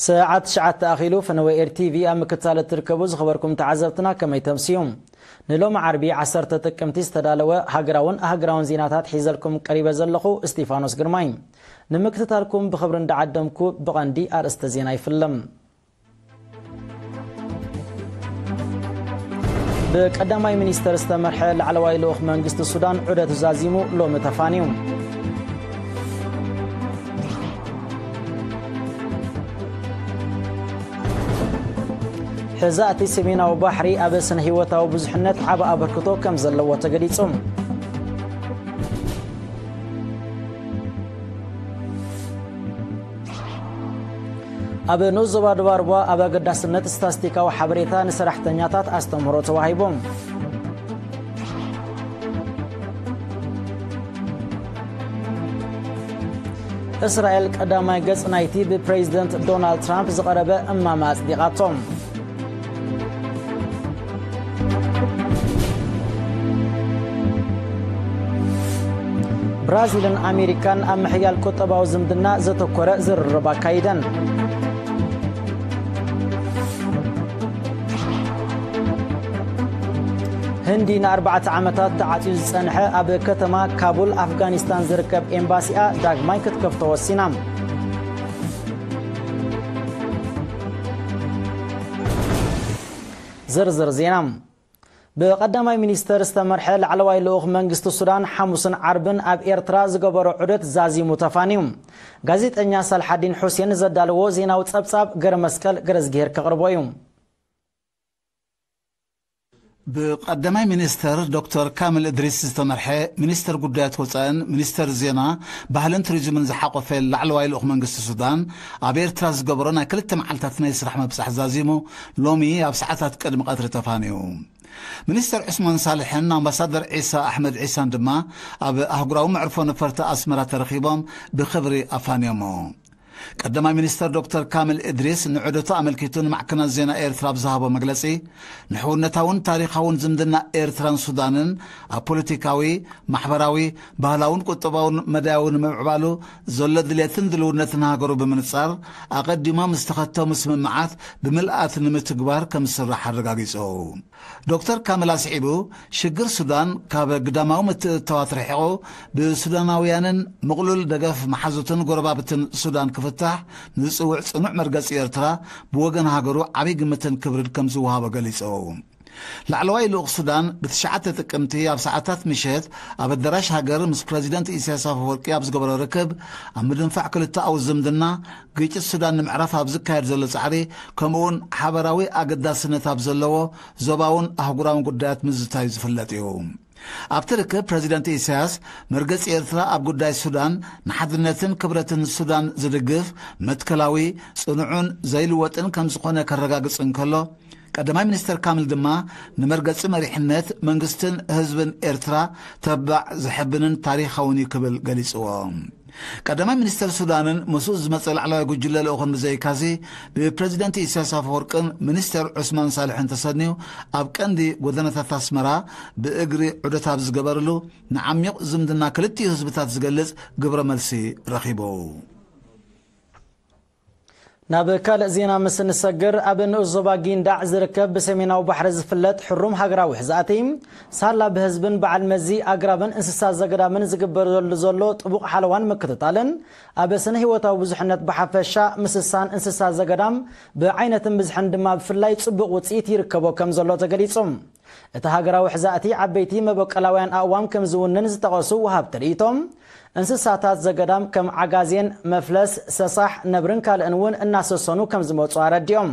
ሰዓት ትሽዓተ ኣኺሉ። ፈነወ ኤር ቲቪ ኣብ ምክትታል እትርከቡ ዝኸበርኩም ተዓዘብትና፣ ከመይ ተምስዩ? ንሎሚ ዓርቢ ዓሰርተ ጥቅምቲ ዝተዳለወ ሃገራውን ኣህግራውን ዜናታት ሒዘልኩም ቀሪበ ዘለኹ እስጢፋኖስ ግርማይ። ንምክትታልኩም ብኽብሪ እንዳዓደምኩ፣ ብቐንዲ ኣርእስተ ዜና ይፍለም። ብቀዳማይ ሚኒስተር ዝተመርሐ ላዕለዋይ ልኡኽ መንግስቲ ሱዳን ዑደት ዛዚሙ ሎሚ ተፋንዩ። ሕዛእቲ ሰሜናዊ ባሕሪ ኣብ ስነ ህይወታዊ ብዙሕነት ዓቢ ኣበርክቶ ከም ዘለዎ ተገሊጹ። ኣብ ንኡስ ዞባ ደቡብ ኣርባ ኣብ ኣገዳስነት ስታስቲካዊ ሓበሬታ ንሰራሕተኛታት ኣስተምህሮ ተዋሂቡ። እስራኤል ቀዳማይ ገጽ ናይቲ ብፕሬዚደንት ዶናልድ ትራምፕ ዝቐረበ እማመ ኣጽዲቓቶ። ብራዚልን ኣሜሪካን ኣብ ምሕያል ቁጠባዊ ዝምድና ዘተኮረ ዝርርብ ኣካይደን። ህንዲ ንኣርባዕተ ዓመታት ተዓጽዩ ዝጸንሐ ኣብ ከተማ ካቡል ኣፍጋኒስታን ዝርከብ ኤምባሲኣ ዳግማይ ክትከፍቶ ወሲና። ዝርዝር ዜና። ብቐዳማይ ሚኒስተር ዝተመርሐ ላዕለዋይ ልኡኽ መንግስቲ ሱዳን ሓሙስን ዓርብን ኣብ ኤርትራ ዝገበሮ ዑደት ዛዚሙ ተፋንዩ። ጋዜጠኛ ሳልሓዲን ሑሴን ዘዳለዎ ዜናዊ ጸብጻብ ገረ መስቀል ገረዝግሄር ከቕርቦ እዩ። ብቐዳማይ ሚኒስተር ዶክተር ካሚል እድሪስ ዝተመርሐ ሚኒስተር ጉዳያት ወጻእን ሚኒስተር ዜና፣ ባህልን ቱሪዝምን ዝሓቖፈ ላዕለዋይ ልኡኽ መንግስቲ ሱዳን ኣብ ኤርትራ ዝገበሮ ናይ ክልተ መዓልታት ናይ ስራሕ ምብጻሕ ዛዚሙ ሎሚ ኣብ ሰዓታት ቅድሚ ቀትሪ ተፋንዩ። ሚኒስተር ዑስማን ሳልሕን ኣምባሳደር ዒሳ ኣሕመድ ዒሳን ድማ ኣብ ኣህጉራዊ መዕርፎ ነፈርቲ ኣስመራ ተረኺቦም ብኽብሪ ኣፋንዮሞ። ቀዳማይ ሚኒስተር ዶክተር ካሚል እድሪስ ንዑደቱ ኣመልኪቱ ንማዕከናት ዜና ኤርትራ ኣብ ዝሃቦ መግለጺ፣ ንሕውነታውን ታሪኻውን ዝምድና ኤርትራን ሱዳንን ኣብ ፖለቲካዊ፣ ማሕበራዊ፣ ባህላውን ቁጠባውን መዳያዊ ንምምዕባሉ ዘሎ ድሌትን ድልውነትን ሃገሩ ብምንጻር፣ ኣቐዲሞም ዝተኸተሙ ስምምዓት ብምልኣት ንምትግባር ከም ዝስራሕ ኣረጋጊጹ። ዶክተር ካሚል ኣስዒቡ፣ ሽግር ሱዳን ካብ ግዳማዊ ምትእትታዋት ርሒቑ፣ ብሱዳናውያንን ምቕሉል ደገፍ መሓዙትን ጎረባብትን ሱዳን ክፍታሕ ንዝጽውዕ ጽኑዕ መርገጺ ኤርትራ ብወገን ሃገሩ ዓብዪ ግምትን ክብርን ከም ዝወሃቦ ገሊጹ። ላዕለዋይ ልኡኽ ሱዳን ብትሽዓተ ጥቅምቲ ኣብ ሰዓታት ምሸት ኣብ ኣዳራሽ ሃገር ምስ ፕረዚደንት ኢሳያስ ኣፈወርቂ ኣብ ዝገበሮ ርክብ፣ ኣብ ምድንፋዕ ክልተኣዊ ዝምድና፣ ግጭት ሱዳን ንምዕራፍ ኣብ ዝካየድ ዘሎ ጻዕሪ፣ ከምኡውን ሓበራዊ ኣገዳስነት ኣብ ዘለዎ ዞባውን ኣህጉራውን ጉዳያት ምዝታዩ ዝፍለጥ እዩ። ኣብቲ ርክብ ፕረዚደንት ኢሳያስ፣ መርገጺ ኤርትራ ኣብ ጉዳይ ሱዳን ንሓድነትን ክብረትን ሱዳን ዝድግፍ መትከላዊ፣ ጽኑዕን ዘይልወጥን ከም ዝኾነ ከረጋግጽ እንከሎ፣ ቀዳማይ ሚኒስተር ካሚል ድማ ንመርገጺ መሪሕነት መንግስትን ህዝብን ኤርትራ ተባዕ ዘሐብንን ታሪኻውን እዩ ክብል ገሊጽዎ። ቀዳማይ ሚኒስተር ሱዳንን ምስኡ ዝመጸ ላዕለዋይ ጉጅለ ልኡኽን ብዘይካዚ፣ ብፕረዚደንት ኢሳያስ ኣፈወርቅን ሚኒስተር ዑስማን ሳልሕን ተሰንዩ ኣብ ቀንዲ ጎደናታት ኣስመራ ብእግሪ ዑደት ኣብ ዝገበርሉ፣ ንዓሚቕ ዝምድና ክልቲኡ ህዝብታት ዝገልጽ ግብረ መልሲ ረኺቡ። ናብ ካልእ ዜና ምስ እንሰግር፣ ኣብ ንኡስ ዞባ ጊንዳዕ ዝርከብ ብሰሜናዊ ባሕሪ ዝፍለጥ ሕሩም ሃገራዊ ሕዛእቲ፣ ሳላ ብህዝብን በዓል መዚ ኣግራብን እንስሳ ዘገዳምን ዝግበረሉ ዘሎ ጥቡቕ ሓለዋን ምክትታልን፣ ኣብ ስነ ህይወታዊ ብዙሕነት ብሓፈሻ ምስሳን እንስሳ ዘገዳም ብዓይነትን ብዝሕን ድማ ብፍላይ ጽቡቕ ውጽኢት ይርከቦ ከም ዘሎ ተገሊጹ። እቲ ሃገራዊ ሕዛእቲ ዓበይቲ መበቆላውያን ኣእዋም ከም ዝውንን ዝጠቐሱ ወሃብቲ ርእይቶ፣ እንስሳታት ዘገዳም ከም ዓጋዜን፣ መፍለስ፣ ሰሳሕ፣ ነብርን ካልእን እውን እናሰሰኑ ከም ዝመጹ ኣረዲኦም።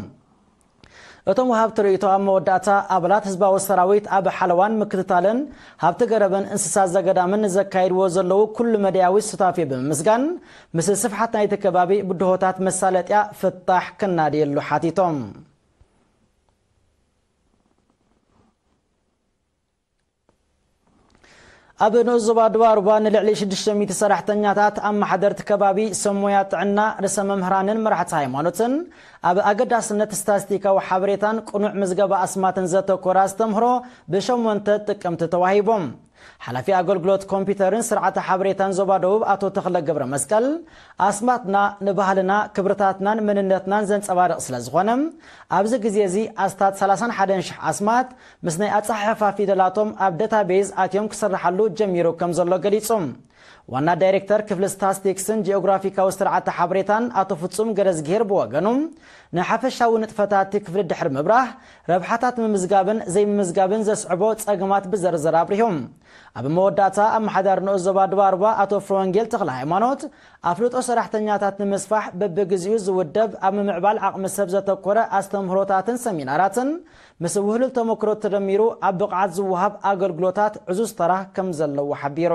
እቶም ወሃብቲ ርእይቶ ኣብ መወዳእታ፣ ኣባላት ህዝባዊ ሰራዊት ኣብ ሓለዋን ምክትታልን ሃብቲ ገረብን እንስሳት ዘገዳምን ንዘካይድዎ ዘለዉ ኩሉ መዳያዊ ሱታፌ ብምምስጋን፣ ምስ ስፍሓት ናይቲ ከባቢ ብድሆታት መሳለጥያ ፍታሕ ክናድየሉ ሓቲቶም። ኣብ ንኡስ ዞባ ደቡብ ኣርባ ንልዕሊ ሽዱሽተ ሚእቲ ሰራሕተኛታት፣ ኣመሓደርቲ ከባቢ፣ ሰብ ሞያ ጥዕና፣ ርእሰ መምህራንን መራሕቲ ሃይማኖትን ኣብ ኣገዳስነት ስታስቲካዊ ሓበሬታን ቅኑዕ ምዝገባ ኣስማትን ዘተኮረ ኣስተምህሮ ብሸሞንተ ጥቅምቲ ተዋሂቦም። ሓላፊ ኣገልግሎት ኮምፒውተርን ስርዓተ ሓበሬታን ዞባ ደቡብ ኣቶ ተኽለ ገብረ መስቀል፣ ኣስማትና ንባህልና፣ ክብርታትናን መንነትናን ዘንጸባርቕ ስለ ዝኾነ፣ ኣብዚ ግዜ እዚ ኣስታት ሰላሳን ሓደን ሽሕ ኣስማት ምስ ናይ ኣጸሓሕፋ ፊደላቶም ኣብ ዳታቤዝ ኣትዮም ክስርሓሉ ጀሚሩ ከም ዘሎ ገሊጹ። ዋና ዳይሬክተር ክፍሊ ስታስቲክስን ጂኦግራፊካዊ ስርዓተ ሓበሬታን ኣቶ ፍጹም ገረዝግሄር ብወገኑ፣ ንሓፈሻዊ ንጥፈታት እቲ ክፍሊ ድሕሪ ምብራህ፣ ረብሓታት ምምዝጋብን ዘይምምዝጋብን ዘስዕቦ ጸገማት ብዝርዝር ኣብሪሁ። ኣብ መወዳእታ፣ ኣመሓዳሪ ንኡስ ዞባ ድባርባ ኣቶ ፍረወንጌል ተኽለ ሃይማኖት፣ ኣፍልጦ ሰራሕተኛታት ንምስፋሕ በብግዜኡ ዝውደብ ኣብ ምምዕባል ዓቕሚ ሰብ ዘተኮረ ኣስተምህሮታትን ሰሚናራትን ምስ ውህሉል ተመክሮ ተደሚሩ ኣብ ብቕዓት ዝወሃብ ኣገልግሎታት ዕዙዝ ተራ ከም ዘለዎ ሓቢሩ።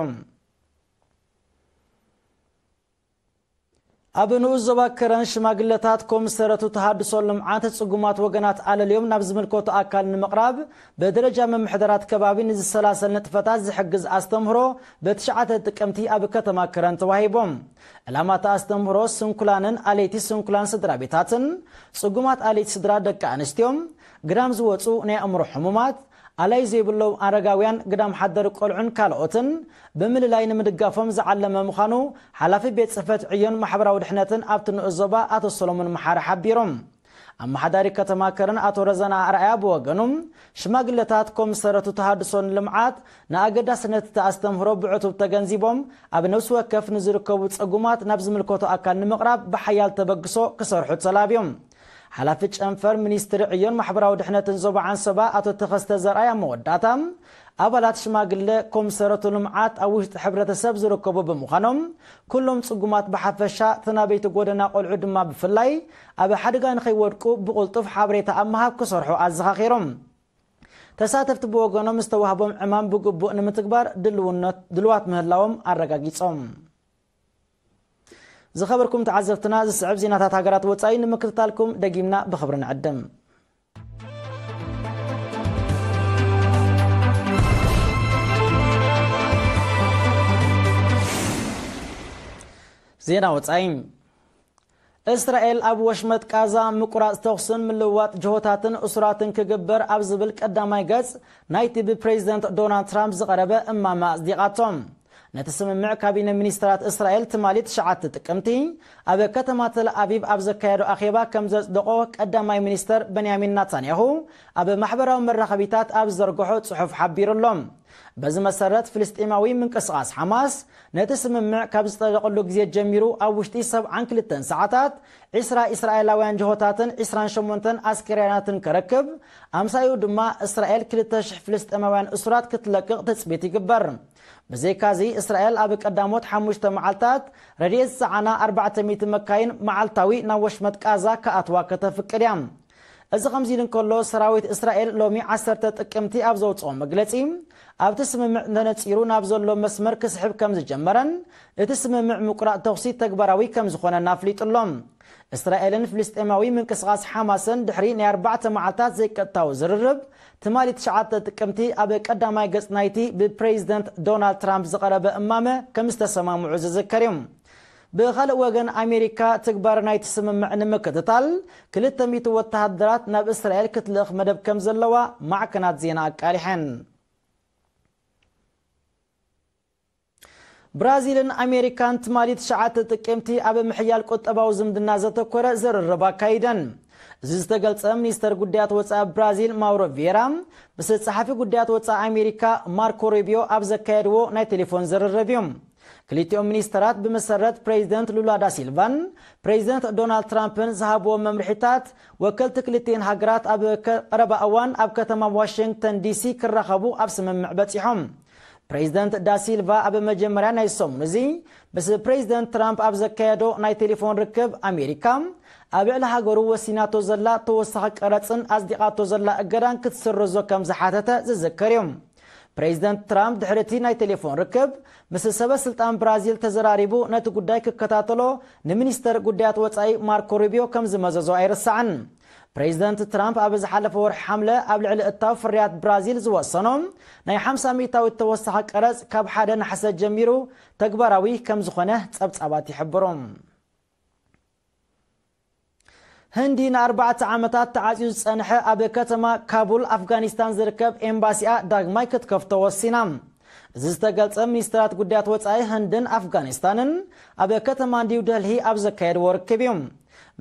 ኣብ ንኡስ ዞባ ከረን ሽማግለታት ኮምሰረቱ ተሃድሶ ልምዓት ጽጉማት ወገናት ኣለልዮም ናብ ዝምልከቶ ኣካል ንምቕራብ ብደረጃ ምምሕዳራት ከባቢ ንዝሰላሰል ንጥፈታት ዝሕግዝ ኣስተምህሮ ብትሽዓተ ጥቅምቲ ኣብ ከተማ ከረን ተዋሂቦም። ዕላማ እቲ ኣስተምህሮ ስንኩላንን ኣለይቲ ስንኩላን ስድራ ቤታትን ጽጉማት ኣለይቲ ስድራ ደቂ ኣንስትዮን ግዳም ዝወጹ ናይ ኣእምሮ ሕሙማት ኣላይ ዘይብሎም ኣረጋውያን ግዳም ሓደር ቆልዑን ካልኦትን ብምልላይ ንምድጋፎም ዝዓለመ ምዃኑ ሓላፊ ቤት ጽሕፈት ዕዮን ማሕበራዊ ድሕነትን ኣብቲ ንኡስ ዞባ ኣቶ ሰሎሞን መሓሪ ሓቢሮም። ኣመሓዳሪ ከተማ ከረን ኣቶ ረዘና ኣርኣያ ብወገኑ ሽማግለታት ኮምሰረቱ ተሃድሶን ልምዓት ንኣገዳስነት እቲ ኣስተምህሮ ብዕቱብ ተገንዚቦም ኣብ ነፍሲ ወከፍ ንዝርከቡ ጸጉማት ናብ ዝምልከቶ ኣካል ንምቕራብ ብሓያል ተበግሶ ክሰርሑ ተላብዮም። ሓላፊ ጨንፈር ሚኒስትሪ ዕዮን ማሕበራዊ ድሕነትን ዞባ ዓንሰባ ኣቶ ተኸስተ ዘርኣይ ኣብ መወዳእታ ኣባላት ሽማግለ ኮምሰረቱ ልምዓት ኣብ ውሽጢ ሕብረተሰብ ዝርከቡ ብምዃኖም ኩሎም ጽጉማት ብሓፈሻ ተናበይቲ ጎደና ቆልዑ ድማ ብፍላይ ኣብ ሓደጋ ንኸይወድቁ ብቕልጡፍ ሓበሬታ ኣብ ምሃብ ክሰርሑ ኣዘኻኺሮም። ተሳተፍቲ ብወገኖም ዝተዋህቦም ዕማም ብግቡእ ንምትግባር ድልውነት ድልዋት ምህላዎም ኣረጋጊጾም። ዝኸበርኩም ተዓዘብትና፣ ዝስዕብ ዜናታት ሃገራት ወጻኢ ንምክትታልኩም ደጊምና ብኽብሪ ንዕድም። ዜና ወጻኢ። እስራኤል ኣብ ወሽመጥ ቃዛ ምቁራጽ ተኹስን ምልውዋጥ ጅሆታትን እሱራትን ክግበር ኣብ ዝብል ቀዳማይ ገጽ ናይቲ ብፕሬዚደንት ዶናልድ ትራምፕ ዝቐረበ እማመ ኣጽዲቓቶም። ነቲ ስምምዕ ካቢነ ሚኒስተራት እስራኤል ትማሊ ትሽዓተ ጥቅምቲ ኣብ ከተማ ተል ኣቪቭ ኣብ ዘካየዶ ኣኼባ ከም ዘጽደቖ ቀዳማይ ሚኒስተር በንያሚን ናታንያሁ ኣብ ማሕበራዊ መራኸቢታት ኣብ ዝዘርግሖ ጽሑፍ ሓቢሩ ኣሎ። በዚ መሰረት ፍልስጤማዊ ምንቅስቓስ ሓማስ ነቲ ስምምዕ ካብ ዝጸደቐሉ ግዜ ጀሚሩ ኣብ ውሽጢ ሰብዓን ክልተን ሰዓታት ዒስራ እስራኤላውያን ጅሆታትን ዒስራን ሸሞንተን ኣስከሬናትን ከረክብ፣ ኣምሳዩ ድማ እስራኤል ክልተ ሽሕ ፍልስጤማውያን እሱራት ክትለቅቕ ትጽቢት ይግበር። ብዘይካዚ እስራኤል ኣብ ቀዳሞት ሓሙሽተ መዓልታት ረድኤት ዝጸዓና ኣርባዕተ ሚእቲ መካይን መዓልታዊ ናብ ወሽመጥ ቃዛ ክኣትዋ ከተፍቅድ እያ። እዚ ከምዚ ኢሉ እንከሎ፣ ሰራዊት እስራኤል ሎሚ ዓሰርተ ጥቅምቲ ኣብ ዘውጽኦ መግለጺ፣ ኣብቲ ስምምዕ ተነጺሩ ናብ ዘሎ መስመር ክስሕብ ከም ዝጀመረን እቲ ስምምዕ ምቁራጽ ተኹሲ ተግባራዊ ከም ዝኾነን ኣፍሊጡ ኣሎ። እስራኤልን ፍልስጤማዊ ምንቅስቓስ ሓማስን ድሕሪ ናይ ኣርባዕተ መዓልታት ዘይቀጥታዊ ዝርርብ፣ ትማሊ ትሽዓተ ጥቅምቲ ኣብ ቀዳማይ ገጽ ናይቲ ብፕሬዚደንት ዶናልድ ትራምፕ ዝቐረበ እማመ ከም ዝተሰማምዑ ዝዝከር እዩ። ብኻልእ ወገን፣ ኣሜሪካ ትግባር ናይቲ ስምምዕ ንምክትታል ክልተ ሚእቲ ወተሃደራት ናብ እስራኤል ክትልእኽ መደብ ከም ዘለዋ ማዕከናት ዜና ኣቃሊሐን። ብራዚልን ኣሜሪካን ትማሊ ትሽዓተ ጥቅምቲ ኣብ ምሕያል ቁጠባዊ ዝምድና ዘተኮረ ዝርርብ ኣካይደን። እዚ ዝተገልጸ፣ ሚኒስተር ጉዳያት ወጻኢ ብራዚል ማውሮ ቪየራ ምስ ጸሓፊ ጉዳያት ወጻኢ ኣሜሪካ ማርኮ ሩቢዮ ኣብ ዘካየድዎ ናይ ቴሌፎን ዝርርብ እዩ። ክልቲኦም ሚኒስተራት ብመሰረት ፕሬዚደንት ሉላ ዳሲልቫን ፕሬዚደንት ዶናልድ ትራምፕን ዝሃብዎ መምርሒታት፣ ወከልቲ ክልቲኤን ሃገራት ኣብ ቀረባ እዋን ኣብ ከተማ ዋሽንግተን ዲሲ ክራኸቡ ኣብ ስምምዕ በጺሖም። ፕሬዚደንት ዳሲልቫ ኣብ መጀመርያ ናይ ሰሙን እዚ ምስ ፕሬዚደንት ትራምፕ ኣብ ዘካየዶ ናይ ቴሌፎን ርክብ፣ ኣሜሪካ ኣብ ልዕሊ ሃገሩ ወሲናቶ ዘላ ተወሳኺ ቀረጽን ኣጽዲቓቶ ዘላ እገዳን ክትስርዞ ከም ዝሓተተ ዝዝከር እዩ። ፕሬዚደንት ትራምፕ ድሕሪ እቲ ናይ ቴሌፎን ርክብ ምስ ሰበ ስልጣን ብራዚል ተዘራሪቡ ነቲ ጉዳይ ክከታተሎ ንሚኒስተር ጉዳያት ወጻኢ ማርኮ ሩቢዮ ከም ዝመዘዞ ኣይርሳዕን። ፕሬዚደንት ትራምፕ ኣብ ዝሓለፈ ወርሒ ሓምለ ኣብ ልዕሊ እታው ፍርያት ብራዚል ዝወሰኖ ናይ ሓምሳ ሚእታዊት ተወሳኺ ቀረጽ ካብ ሓደ ነሓሰ ጀሚሩ ተግባራዊ ከም ዝኾነ ጸብጻባት ይሕብሩ። ህንዲ ንኣርባዕተ ዓመታት ተዓጽዩ ዝጸንሐ ኣብ ከተማ ካቡል ኣፍጋኒስታን ዝርከብ ኤምባሲኣ ዳግማይ ክትከፍቶ ወሲና። እዚ ዝተገልጸ፣ ሚኒስትራት ጉዳያት ወጻኢ ህንድን ኣፍጋኒስታንን ኣብ ከተማ ኒው ደልሂ ኣብ ዘካየድዎ ርክብ እዩ።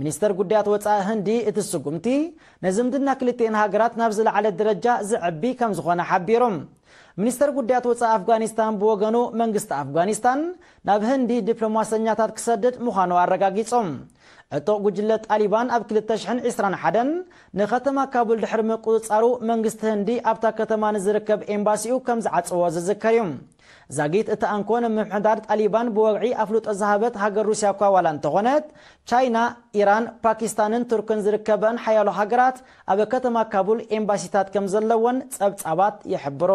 ሚኒስተር ጉዳያት ወጻኢ ህንዲ፣ እቲ ስጉምቲ ንዝምድና ክልቲኤን ሃገራት ናብ ዝለዓለ ደረጃ ዘዕቢ ከም ዝኾነ ሓቢሩ። ሚኒስተር ጉዳያት ወጻኢ ኣፍጋኒስታን ብወገኑ፣ መንግስቲ ኣፍጋኒስታን ናብ ህንዲ ዲፕሎማሰኛታት ክሰድድ ምዃኑ ኣረጋጊጹ። ዕጡቕ ጉጅለ ጣሊባን ኣብ ክልተ ሽሕን ዕስራን ሓደን ንከተማ ካቡል ድሕሪ ምቁጽጻሩ፣ መንግስቲ ህንዲ ኣብታ ከተማ ንዝርከብ ኤምባሲኡ ከም ዝዓጸዎ ዝዝከር እዩ። ዛጊት እቲ ኣንኮ ንምምሕዳር ጣሊባን ብወግዒ ኣፍልጦ ዝሃበት ሃገር ሩስያ እኳ ዋላ እንተኾነት፣ ቻይና፣ ኢራን፣ ፓኪስታንን ቱርክን ዝርከበን ሓያሎ ሃገራት ኣብ ከተማ ካቡል ኤምባሲታት ከም ዘለወን ጸብጻባት ይሕብሩ።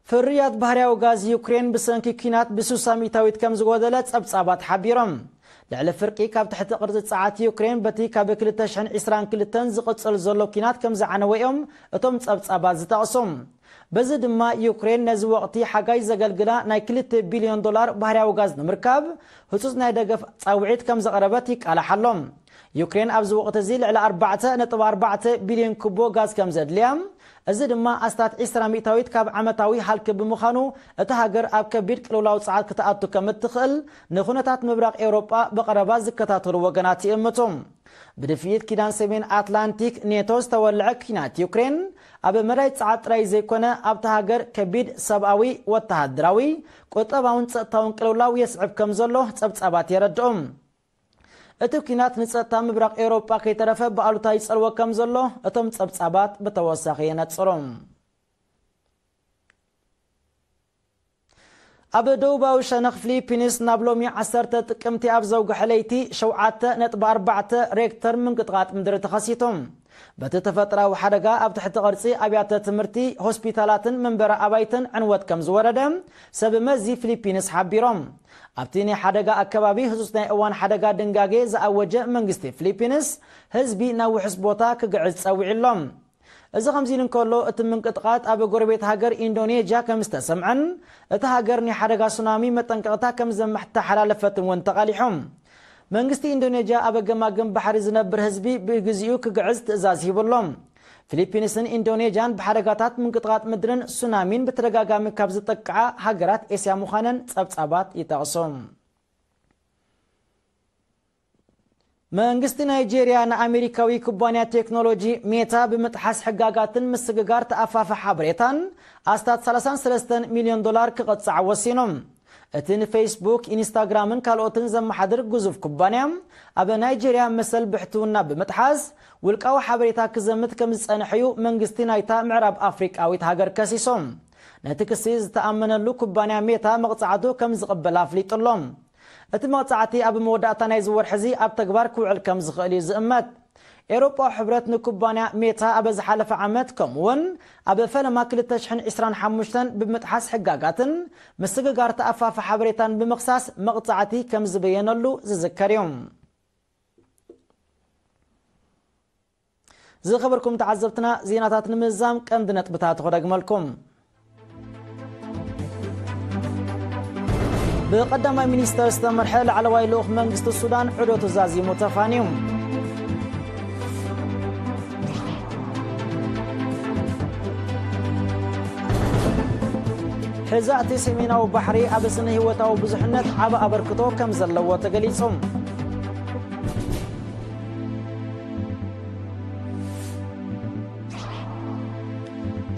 ፍርያት ባህርያዊ ጋዝ ዩክሬን ብሰንኪ ኲናት ብስሳ ሚእታዊት ከም ዝጎደለ ጸብጻባት ሓቢሮም። ልዕሊ ፍርቂ ካብ ትሕቲ ቅርጺ ጸዓት ዩክሬን በቲ ካብ ክልተ ሽሕን ዕስራን ክልተን ዝቕጽል ዘሎ ኲናት ከም ዝዓነወ እዮም እቶም ጸብጻባት ዝጠቕሱ። በዚ ድማ ዩክሬን ነዚ ወቕቲ ሓጋይ ዘገልግላ ናይ ክልተ ቢልዮን ዶላር ባህርያዊ ጋዝ ንምርካብ ህጹጽ ናይ ደገፍ ጻውዒት ከም ዘቕረበት ይቃላሕ ኣሎ። ዩክሬን ኣብዚ ወቕቲ እዚ ልዕሊ ኣርባዕተ ነጥቢ ኣርባዕተ ቢልዮን ኩቦ ጋዝ ከም ዘድልያ፣ እዚ ድማ ኣስታት ዕስራ ሚእታዊት ካብ ዓመታዊ ሃልኪ ብምዃኑ፣ እታ ሃገር ኣብ ከቢድ ቅልውላው ጸዓት ክትኣቱ ከም እትኽእል ንኹነታት ምብራቕ ኤውሮጳ ብቐረባ ዝከታተሉ ወገናት ይእምቱ። ብድፍኢት ኪዳን ሰሜን ኣትላንቲክ ኔቶ ዝተወልዐ ኲናት ዩክሬን፣ ኣብ መዳይ ጸዓት ጥራይ ዘይኮነ፣ ኣብታ ሃገር ከቢድ ሰብኣዊ፣ ወተሃደራዊ፣ ቁጠባውን ጸጥታውን ቅልውላው የስዕብ ከም ዘሎ ጸብጻባት የረድኡ። እቲ ኲናት ንጸጥታ ምብራቕ ኤውሮጳ ከይተረፈ ብኣሉታ ይጸልዎ ከም ዘሎ እቶም ጸብጻባት ብተወሳኺ የነጽሩ። ኣብ ደቡባዊ ሸነኽ ፊሊፒንስ ናብ ሎሚ ዓሰርተ ጥቅምቲ ኣብ ዘውግሐ ለይቲ ሸውዓተ ነጥቢ ኣርባዕተ ሬክተር ምንቅጥቃጥ ምድሪ ተኸሲቱ። በቲ ተፈጥራዊ ሓደጋ ኣብ ትሕቲ ቅርጺ ኣብያተ ትምህርቲ፣ ሆስፒታላትን መንበሪ ኣባይትን ዕንወት ከም ዝወረደ ሰብ መዚ ፊሊፒንስ ሓቢሮም። ኣብቲ ናይ ሓደጋ ኣከባቢ ህጹጽ ናይ እዋን ሓደጋ ድንጋጌ ዝኣወጀ መንግስቲ ፊሊፒንስ፣ ህዝቢ ናብ ውሑስ ቦታ ክግዕዝ ጸዊዑ ኣሎ። እዚ ከምዚ ኢሉ እንከሎ፣ እቲ ምንቅጥቃጥ ኣብ ጎረቤት ሃገር ኢንዶኔዥያ ከም ዝተሰምዐን፣ እታ ሃገር ናይ ሓደጋ ሱናሚ መጠንቀቕታ ከም ዘመሓላለፈትን እውን ተቓሊሑ። መንግስቲ ኢንዶኔዥያ ኣብ ገማግም ባሕሪ ዝነብር ህዝቢ ብግዚኡ ክግዕዝ ትእዛዝ ሂቡ ኣሎ። ፊሊፒንስን ኢንዶኔዥያን ብሓደጋታት ምንቅጥቃጥ ምድርን ሱናሚን ብተደጋጋሚ ካብ ዝጠቅዓ ሃገራት ኤስያ ምዃነን ጸብጻባት ይጠቕሱ። መንግስቲ ናይጄርያ ንኣሜሪካዊ ኩባንያ ቴክኖሎጂ ሜታ ብምጥሓስ ሕጋጋትን ምስግጋር ተኣፋፊ ሓበሬታን ኣስታት ሰላሳን ሰለስተን ሚልዮን ዶላር ክቕጻዕ ወሲኑ። እቲ ንፌስቡክ፣ ኢንስታግራምን ካልኦትን ዘመሓድር ግዙፍ ኩባንያ፣ ኣብ ናይጄርያ መሰል ብሕትውና ብምጥሓስ ውልቃዊ ሓበሬታ ክዘምት ከም ዝጸንሐ እዩ መንግስቲ ናይታ ምዕራብ ኣፍሪቃዊት ሃገር ከሲሱ። ነቲ ክሲ ዝተኣመነሉ ኩባንያ ሜታ መቕጻዕቱ ከም ዝቕበል ኣፍሊጡ ኣሎ። እቲ መቕጻዕቲ ኣብ መወዳእታ ናይዚ ወርሒ እዚ ኣብ ተግባር ክውዕል ከም ዝኽእል እዩ ዝእመት። ኤውሮጳዊ ሕብረት ንኩባንያ ሜታ ኣብ ዝሓለፈ ዓመት፣ ከምኡ እውን ኣብ ፈለማ ክልተ ሽሕን ዕስራን ሓሙሽተን ብምጥሓስ ሕጋጋትን ምስግጋር ተኣፋፊ ሓበሬታን ብምኽሳስ መቕጻዕቲ ከም ዝበየነሉ ዝዝከር እዩ። ዝኸበርኩም ተዓዘብትና፣ ዜናታት ንምዝዛም ቀንዲ ነጥብታት ክደግመልኩም። ብቀዳማይ ሚኒስተር ዝተመርሐ ላዕለዋይ ልኡኽ መንግስቲ ሱዳን ዑደቱ ዛዚሙ ተፋንዩ። ሕዛእቲ ሰሜናዊ ባሕሪ ኣብ ስነ ህይወታዊ ብዙሕነት ዓቢ ኣበርክቶ ከም ዘለዎ ተገሊጹ።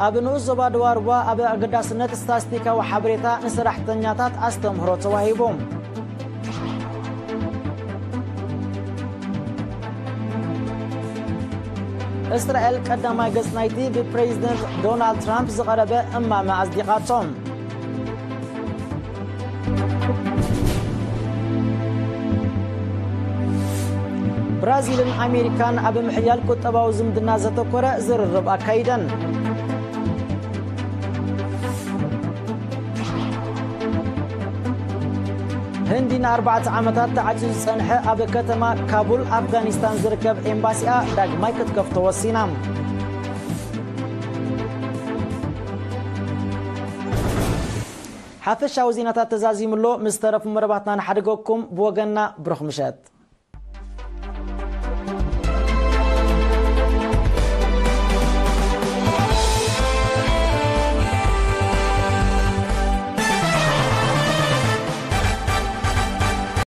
ኣብ ንኡስ ዞባ ደዋርባ ኣብ ኣገዳስነት ስታስቲካዊ ሓበሬታ ንሰራሕተኛታት ኣስተምህሮ ተዋሂቡ። እስራኤል ቀዳማይ ገጽ ናይቲ ብፕሬዚደንት ዶናልድ ትራምፕ ዝቐረበ እማመ ኣጽዲቓቶ። ብራዚልን ኣሜሪካን ኣብ ምሕያል ቁጠባዊ ዝምድና ዘተኮረ ዝርርብ ኣካይደን። ህንዲ ንኣርባዕተ ዓመታት ተዓጽዩ ዝጸንሐ ኣብ ከተማ ካቡል ኣፍጋኒስታን ዝርከብ ኤምባሲኣ ዳግማይ ክትከፍቶ ወሲና። ሓፈሻዊ ዜናታት ተዛዚሙ ኣሎ። ምስ ተረፉ መደባትና ንሓድገኩም። ብወገንና ብሩኽ ምሸት።